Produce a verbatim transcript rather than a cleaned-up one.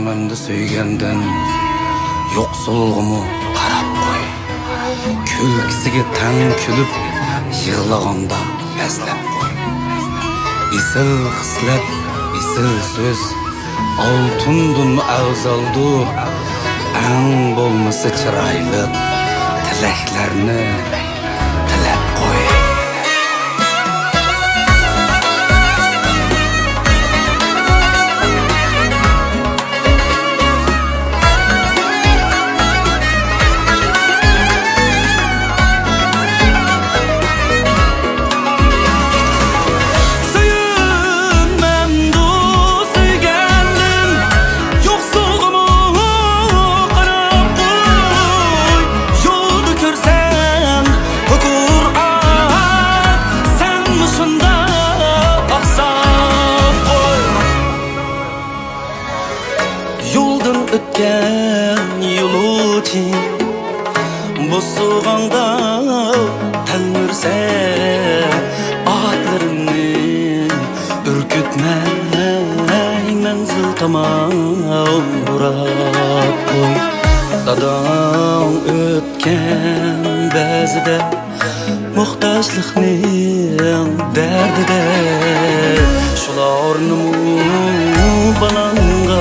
ئەمدى سۆيگەندىن يوقسۇلغىمۇ قاراپ قوي. كۈلكىسىگە تەڭ كۈلۈپ، يىغلىغاندا بەزلەپ قوي. ئېسىل خىسلەت، ئېسىل سۆز ئالتۇندىنمۇ ئەۋزەلدۇ. ئەڭ بولمىسا چىرايلىق تىلەكلەرنى تىلەپ قوي. سۆيۈنمەمدۇ سۆيگەندىن، يوقسۇلغىمۇ قاراپ قوي. يولدا كۆرسەم قۇرئان، سەن مۇشۇنداق ئاقساپ قوي. يولدىن ئۆتكەن يولۇچى بوسۇغاڭدا تەلمۈرسە، ئاتلىرىمنى ئۈركۈتمەي مەنزىل تامان بۇراپ قوي. داداڭ ئۆتكەن بەزىدە موھتاجلىقنىڭ دەردىدە، شۇلارنىمۇ بالاڭغا